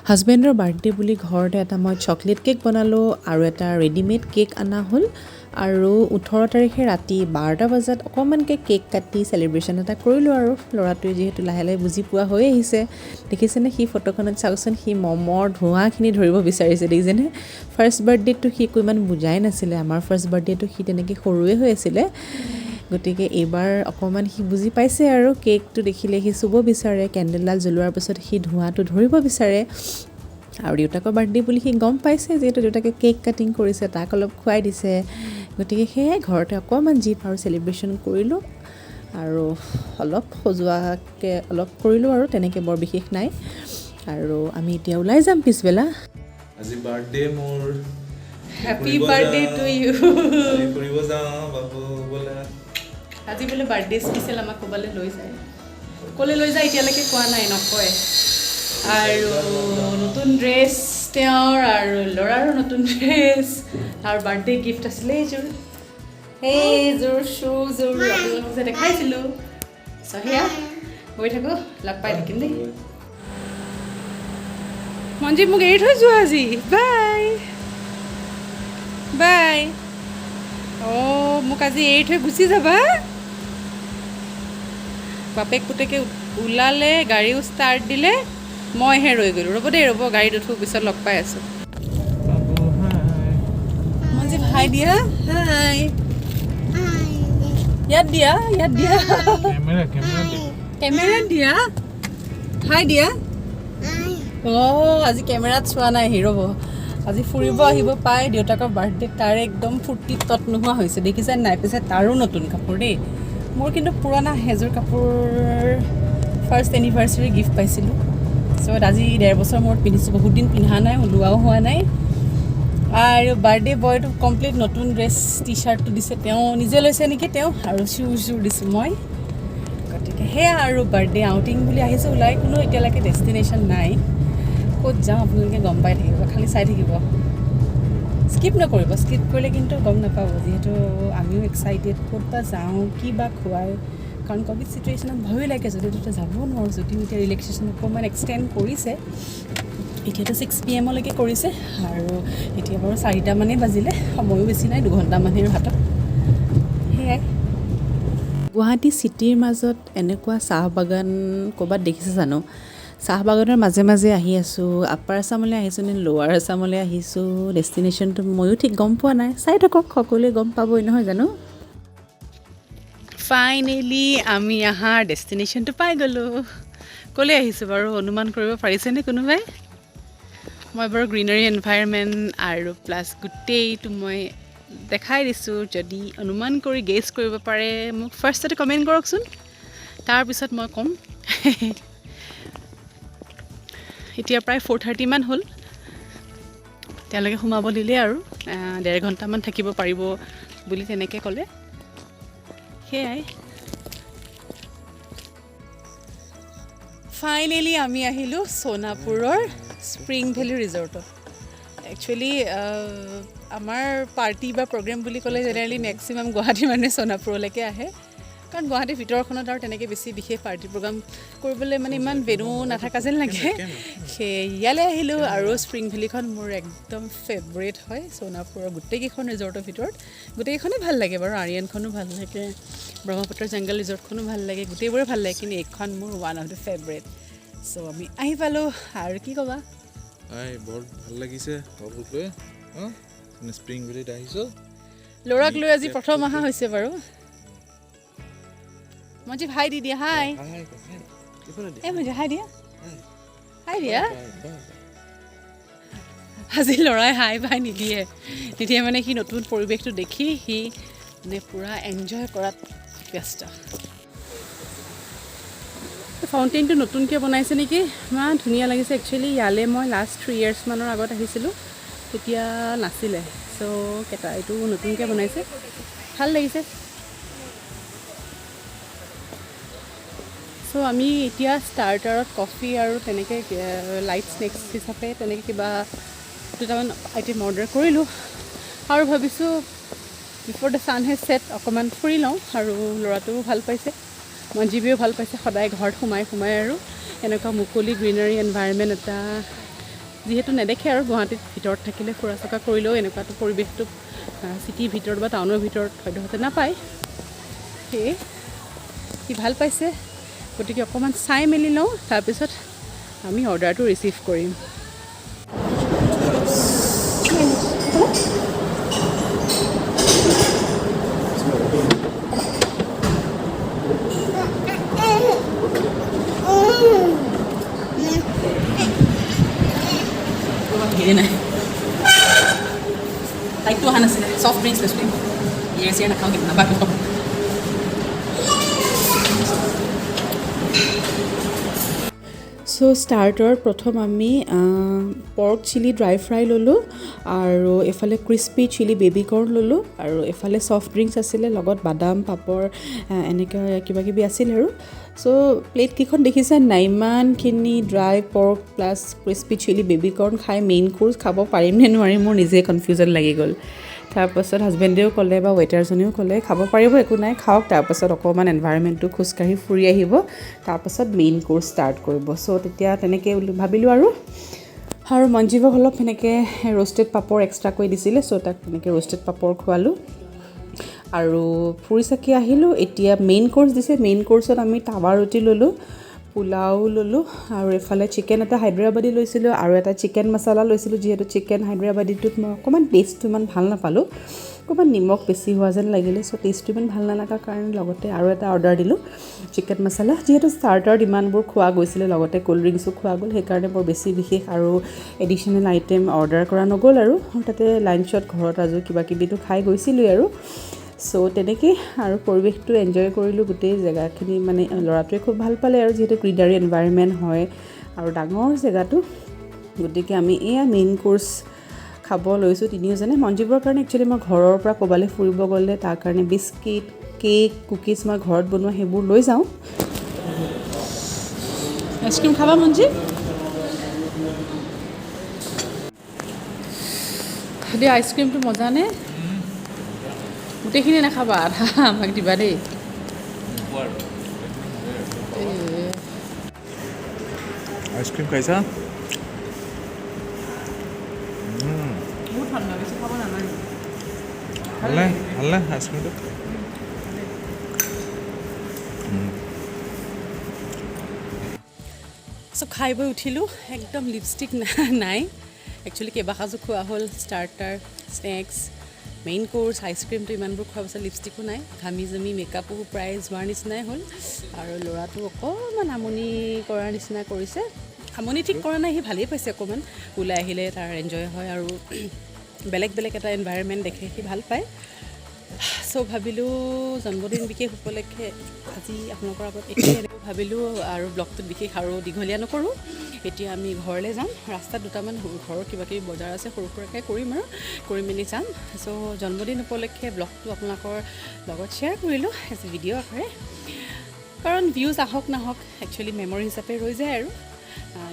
হাজবেণ্ডৰ বাৰ্থডে বুলি ঘৰতে এটা মই চকলেট কেক বনালোঁ আৰু এটা ৰেডিমেড কেক অনা হ'ল। আৰু 18 তাৰিখে ৰাতি 12টা বজাত অকণমানকৈ কেক কাটি চেলিব্ৰেশ্যন এটা কৰিলোঁ। আৰু ল'ৰাটোৱে যিহেতু লাহে লাহে বুজি পোৱা হৈ আহিছে, দেখিছেনে সি ফটোখনত চাওকচোন, সি মমৰ ধোঁৱাখিনি ধৰিব বিচাৰিছে, দেখিছেনে? ফাৰ্ষ্ট বাৰ্থডেটো সি একো ইমান বুজাই নাছিলে, আমাৰ ফাৰ্ষ্ট বাৰ্থডেটো সি তেনেকৈ সৰুৱে হৈ আছিলে, গতিকে এইবাৰ অকণমান সি বুজি পাইছে। আৰু কেকটো দেখিলে সি চুব বিচাৰে, কেণ্ডেলডাল জ্বলোৱাৰ পিছত সি ধোঁৱাটো ধৰিব বিচাৰে। আৰু দেউতাকৰ বাৰ্থডে বুলি সি গম পাইছে, যিহেতু দেউতাকে কেক কাটিং কৰিছে, তাক অলপ খুৱাই দিছে। গতিকে সেয়াই ঘৰতে অকণমান যি পাৰোঁ চেলিব্ৰেশ্যন কৰিলোঁ আৰু অলপ সজোৱাকৈ অলপ কৰিলোঁ, আৰু তেনেকৈ বৰ বিশেষ নাই। আৰু আমি এতিয়া ওলাই যাম পিছবেলা। আজি বাৰ্থডে মোৰ। Happy birthday to you. আমি ফুৰিব যাওঁ বাবু, বোলা। আজি বোলে বাৰ্থডে স্পেচিয়েল, আমাক ক'ৰবালৈ লৈ যায়। ক'লৈ লৈ যায় এতিয়ালৈকে কোৱা নাই, নকয়। আৰু নতুন ড্ৰেছ তেওঁৰ আৰু ল'ৰাৰো নতুন ড্ৰেছ আৰু বাৰ্থডে গিফ্ট আছিলে এইযোৰ, সেইযোৰ শ্বুযোৰ আপোনালোকক যে দেখাইছিলোঁ। চ' সেয়া গৈ থাকোঁ, লগ পাই থাকিম দেই। মঞ্জীৱ, মোক এৰি থৈ যোৱা আজি, বাই বাই। অঁ, মোক আজি এৰি থৈ গুচি যাবা? বাপেক পুতেকে ওলালে, গাড়ীও ষ্টাৰ্ট দিলে, মইহে ৰৈ গ'লোঁ। ৰ'ব দেই, ৰ'ব, গাড়ীত উঠো, পিছত লগ পাই আছোঁ। বাবু, হাই। মঞ্জীৱ, হাই দিয়া, হাই ইয়াত দিয়া, ইয়াত দিয়া। Camera, camera. কেমেৰাত দিয়া, হাই দিয়া। অঁ, আজি কেমেৰাত চোৱা নাই সি, ৰ'ব। আজি ফুৰিব আহিব পাই দেউতাকৰ বাৰ্থডে, তাৰে একদম ফূৰ্তিত তত নোহোৱা হৈছে, দেখিছে নাই? পিছে তাৰো নতুন কাপোৰ দেই, মোৰ কিন্তু পুৰণা সেইযোৰ কাপোৰ ফাৰ্ষ্ট এনিভাৰ্চাৰী গিফ্ট পাইছিলোঁ। চ' আজি 1.5 বছৰ মূৰত পিন্ধিছোঁ, বহুত দিন পিন্ধা নাই, ওলোৱাও হোৱা নাই। আৰু বাৰ্থডে বয়টো কমপ্লিট নতুন ড্ৰেছ, টি শ্বাৰ্টটো দিছে তেওঁ, নিজে লৈছে নেকি তেওঁ, আৰু শ্বুযোৰ দিছোঁ মই। গতিকে সেয়া আৰু বাৰ্থডে আউটিং বুলি আহিছোঁ ওলাই, কোনো এতিয়ালৈকে ডেষ্টিনেশ্যন নাই। ক'ত যাওঁ আপোনালোকে গম পাই থাকিব, খালি চাই থাকিব, স্কিপ নকৰিব। স্কিপ কৰিলে কিন্তু গম নাপাব, যিহেতু আমিও এক্সাইটেড ক'ত বা যাওঁ, কি বা খুৱাই, কাৰণ ক'ভিড চিটুৱেশ্যনত ভয়ো লাগে, য'তে ত'তে যাবও নোৱাৰোঁ। যদিও এতিয়া ৰিলেক্সেশ্যন অকণমান এক্সটেণ্ড কৰিছে, এতিয়াতো 6 পি এমলৈকে কৰিছে আৰু এতিয়া বাৰু 4টামানেই বাজিলে, সময়ো বেছি নাই, 2 ঘণ্টামানহে হাতত। সেয়াই। গুৱাহাটী চিটিৰ মাজত এনেকুৱা চাহ বাগান ক'ৰবাত দেখিছে জানো? চাহ বাগানৰ মাজে মাজে আহি আছোঁ। আপাৰ আছামলৈ আহিছোঁ নে লোৱাৰ আছামলৈ আহিছোঁ, ডেষ্টিনেশ্যনটো ময়ো ঠিক গম পোৱা নাই। চাই থাকক, সকলোৱে গম পাবই নহয় জানো? ফাইনেলি আমি অহাৰ ডেষ্টিনেশ্যনটো পাই গ'লোঁ। ক'লৈ আহিছোঁ বাৰু অনুমান কৰিব পাৰিছেনে কোনোবাই? মই বাৰু গ্ৰীনাৰী এনভাইৰমেণ্ট আৰু প্লাছ গোটেইটো মই দেখাই দিছোঁ। যদি অনুমান কৰি গেছ কৰিব পাৰে, মোক ফাৰ্ষ্টতে কমেণ্ট কৰকচোন, তাৰপিছত মই ক'ম। এতিয়া প্ৰায় 4:30মান হ'ল। তেওঁলোকে সোমাব দিলে আৰু 1.5 ঘণ্টামান থাকিব পাৰিব বুলি তেনেকৈ ক'লে। সেয়াই, ফাইনেলি আমি আহিলোঁ সোণাপুৰৰ স্প্ৰিং ভেলী ৰিজৰ্টত। একচুৱেলি আমাৰ পাৰ্টি বা প্ৰগ্ৰেম বুলি ক'লে জেনেৰেলি মেক্সিমাম গুৱাহাটীৰ মানুহে সোণাপুৰলৈকে আহে, কাৰণ গুৱাহাটীৰ ভিতৰখনত আৰু তেনেকৈ বেছি বিশেষ পাৰ্টি প্ৰগ্ৰাম কৰিবলৈ মানে ইমান ভেনু নাথাকা যেন লাগে। সেই ইয়ালৈ আহিলোঁ আৰু স্প্ৰিং ভেলীখন মোৰ একদম ফেভৰেট হয় সোণাপুৰৰ গোটেইকেইখন ৰিজৰ্টৰ ভিতৰত। গোটেইকেইখনেই ভাল লাগে বাৰু, আৰিয়ানখনো ভাল লাগে, ব্ৰহ্মপুত্ৰ জংগল ৰিজৰ্টখনো ভাল লাগে, গোটেইবোৰে ভাল লাগে, কিন্তু এইখন মোৰ one of the favourite. So আমি আহি পালোঁ, আৰু কি ক'বা? হাই, বৰ ভাল লাগিছে বাবুক লৈ। অঁ, স্প্ৰিং ভেলীত আহিছোঁ। ল'ৰাক লৈ আজি প্ৰথম অহা হৈছে বাৰু। মঞ্জীৱ, হাই দি দিয়া, হাই। হাই হাই, এইফালে দিয়া। এই মঞ্জীৱ, হাই দিয়া, হাই দিয়া। বাই, বাই। আজি ল'ৰাই হাই বাই নিদিয়ে, নিদিয়ে মানে সি নতুন পৰিৱেশটো দেখি সি মানে পূৰা এনজয় কৰাত ব্যস্ত। ফাউণ্টেইনটো নতুনকৈ বনাইছে নেকি? ইমান ধুনীয়া লাগিছে। একচুৱেলি ইয়ালৈ মই লাষ্ট 3 ইয়েৰ্ছমানৰ আগত আহিছিলোঁ, তেতিয়া নাছিলে। চ' কেইটা এইটো নতুনকৈ বনাইছে, ভাল লাগিছে। চ' আমি এতিয়া ষ্টাৰ্টাৰত কফি আৰু তেনেকৈ লাইট স্নেক্স হিচাপে তেনেকৈ কিবা দুটামান আইটেম অৰ্ডাৰ কৰিলোঁ আৰু ভাবিছোঁ before the sun has set অকণমান ফুৰি লওঁ। আৰু ল'ৰাটোও ভাল পাইছে, মঞ্জীৱেও ভাল পাইছে। সদায় ঘৰত সোমাই সোমাই আৰু এনেকুৱা মুকলি গ্ৰীনাৰী এনভাইৰনমেণ্ট এটা যিহেতু নেদেখে আৰু গুৱাহাটীত ভিতৰত থাকিলে ফুৰা চকা কৰিলেও এনেকুৱাটো পৰিৱেশটো চিটিৰ ভিতৰত বা টাউনৰ ভিতৰত সদ্যহতে নাপায়। সেয়ে সি ভাল পাইছে। গতিকে অকণমান চাই মেলি লওঁ, তাৰপিছত আমি অৰ্ডাৰটো ৰিচিভ কৰিম। হেৰি নাই, লাইটটো অহা নাছিলে। ছফ্ট ড্ৰিংকছ লৈছোঁ দেই, বিয়েৰ চিয়েৰ নাখাওঁ কিন্তু, নাপাওঁ। চ' ষ্টাৰ্টাৰত প্ৰথম আমি পৰ্ক চিলি ড্ৰাই ফ্ৰাই ল'লোঁ আৰু এইফালে ক্ৰিস্পি চিলি বেবী কৰ্ণ ল'লোঁ আৰু এইফালে ছফ্ট ড্ৰিংকছ আছিলে, লগত বাদাম, পাপৰ, এনেকৈ কিবা কিবি আছিল। আৰু চ' প্লেটকেইখন দেখিছে নাই? ইমানখিনি dry pork plus crispy chilli baby corn খাই মেইন কোৰ্চ খাব পাৰিম নে নোৱাৰিম, মোৰ নিজে কনফিউজন লাগি গ'ল। তাৰপাছত হাজবেণ্ডেও ক'লে বা ৱেটাৰজনেও ক'লে, খাব পাৰিব, একো নাই, খাওক, তাৰপাছত অকণমান এনভাইৰমেণ্টটো খোজকাঢ়ি ফুৰি আহিব, তাৰপাছত মেইন কোৰ্চ ষ্টাৰ্ট কৰিব। চ' তেতিয়া তেনেকৈ ভাবিলোঁ আৰু মঞ্জীৱক অলপ সেনেকৈ ৰ'ষ্টেড পাপৰ এক্সট্ৰাকৈ দিছিলে। চ' তাক তেনেকৈ ৰ'ষ্টেড পাপৰ খোৱালোঁ আৰু ফুৰি চাকি আহিলোঁ। এতিয়া মেইন কোৰ্চ দিছে। মেইন কোৰ্চত আমি টাৱা ৰুটি ল'লোঁ, পোলাও ল'লোঁ আৰু এইফালে চিকেন এটা হায়দৰাবাদী লৈছিলোঁ আৰু এটা চিকেন মছলা লৈছিলোঁ, যিহেতু চিকেন হায়দৰাবাদীটোত মই অকণমান টেষ্টটো ইমান ভাল নাপালোঁ, অকণমান নিমখ বেছি হোৱা যেন লাগিলে। চ' টেষ্টটো ইমান ভাল নালাগাৰ কাৰণে লগতে আৰু এটা অৰ্ডাৰ দিলোঁ চিকেন মছলা। যিহেতু ষ্টাৰ্টাৰত ইমানবোৰ খোৱা গৈছিলে, লগতে ক'ল্ড ড্ৰিংকছো খোৱা গ'ল, সেইকাৰণে বৰ বেছি বিশেষ আৰু এডিশ্যনেল আইটেম অৰ্ডাৰ কৰা নগ'ল। আৰু তাতে লাঞ্চত ঘৰত আজি কিবা কিবিটো খাই গৈছিলোঁৱেই। আৰু চ' তেনেকেই আৰু পৰিৱেশটো এনজয় কৰিলোঁ গোটেই জেগাখিনি, মানে ল'ৰাটোৱে খুব ভাল পালে আৰু যিহেতু গ্ৰীনাৰী এনভাইৰনমেণ্ট হয় আৰু ডাঙৰ জেগাটো। গতিকে আমি এয়া মেইন কোৰ্চ খাব লৈছোঁ তিনিওজনে। মঞ্জীৱৰ কাৰণে একচুৱেলি মই ঘৰৰ পৰা ক'ৰবালৈ ফুৰিব গ'লে তাৰ কাৰণে বিস্কিট, কেক, কুকিজ মই ঘৰত বনোৱা সেইবোৰ লৈ যাওঁ। আইচক্ৰীম খাবা মঞ্জীৱ? দিয়া, আইচক্ৰীমটো মজা নে? গোটেইখিনি নাখাবা, আধা আমাক দিবা দেই। এই, আইচক্ৰীম খাইছা? বহুত ঠাণ্ডা, বেছি খাব নালাগে। ভালনে, ভালনে আইচক্ৰীমটো? চ' খাই বৈ উঠিলোঁ, একদম লিপষ্টিক নাই। একচুৱেলি কেইবাসাঁজো খোৱা হ'ল, ষ্টাৰ্টাৰ, স্নেক্স, মেইন কোৰ্চ, আইচক্ৰীমটো, ইমানবোৰ খোৱাৰ পাছত লিপষ্টিকো নাই, ঘামি জামি মেকআপো প্ৰায় যোৱাৰ নিচিনাই হ'ল। আৰু ল'ৰাটো অকণমান আমনি কৰাৰ নিচিনা কৰিছে। আমনি ঠিক কৰা নাই, সি ভালেই পাইছে। অকণমান ওলাই আহিলে তাৰ এনজয় হয় আৰু বেলেগ বেলেগ এটা এনভাইৰনমেণ্ট দেখে, সি ভাল পায়। চ' ভাবিলোঁ জন্মদিন বিশেষ উপলক্ষে আজি আপোনালোকৰ আগত এইখিনিয়ে ভাবিলোঁ আৰু ব্লগটোত বিশেষ আৰু দীঘলীয়া নকৰোঁ। এতিয়া আমি ঘৰলৈ যাম। ৰাস্তাত দুটামান ঘৰৰ কিবা কিবি বজাৰ আছে, সৰু সুৰাকৈ কৰিম আৰু কৰি মেলি যাম। চ' জন্মদিন উপলক্ষে ব্লগটো আপোনালোকৰ লগত শ্বেয়াৰ কৰিলোঁ এজ এ ভিডিঅ' আকাৰে, কাৰণ ভিউজ আহক নাহক, একচুৱেলি মেমৰি হিচাপে ৰৈ যায়। আৰু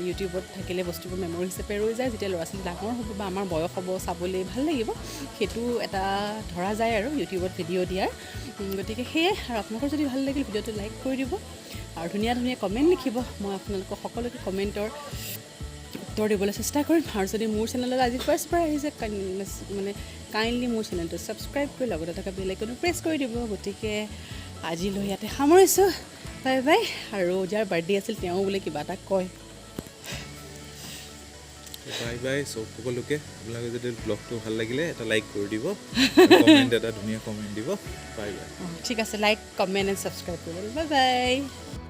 ইউটিউবত থাকিলে বস্তুবোৰ মেমৰি হিচাপে ৰৈ যায়। যেতিয়া ল'ৰা ছোৱালী ডাঙৰ হ'ব বা আমাৰ বয়স হ'ব, চাবলৈ ভাল লাগিব, সেইটো এটা ধৰা যায় আৰু ইউটিউবত ভিডিঅ' দিয়াৰ। গতিকে সেয়ে আৰু আপোনালোকৰ যদি ভাল লাগিল, ভিডিঅ'টো লাইক কৰি দিব আৰু ধুনীয়া ধুনীয়া কমেণ্ট লিখিব। মই আপোনালোকক সকলোকে কমেণ্টৰ উত্তৰ দিবলৈ চেষ্টা কৰিম। আৰু যদি মোৰ চেনেলত আজি ফাৰ্ষ্ট বাৰ আহিছে, মানে কাইণ্ডলি মোৰ চেনেলটো ছাবস্ক্ৰাইব কৰি লগতে থকা বেল আইকনো প্ৰেছ কৰি দিব। গতিকে আজিলৈ ইয়াতে সামৰিছোঁ। Bye bye. আৰু যাৰ বাৰ্থডে আছিল, তেওঁ বোলে কিবা এটা কয়। বাই বাই চব সকলোকে। আপোনালোকে যদি ব্লগটো ভাল লাগিলে, এটা লাইক কৰি দিব, কমেণ্ট এটা ধুনীয়া কমেণ্ট দিব। Bye bye. অঁ, ঠিক আছে, লাইক, কমেণ্ট এণ্ড ছাবস্ক্ৰাইব কৰিব। Bye bye.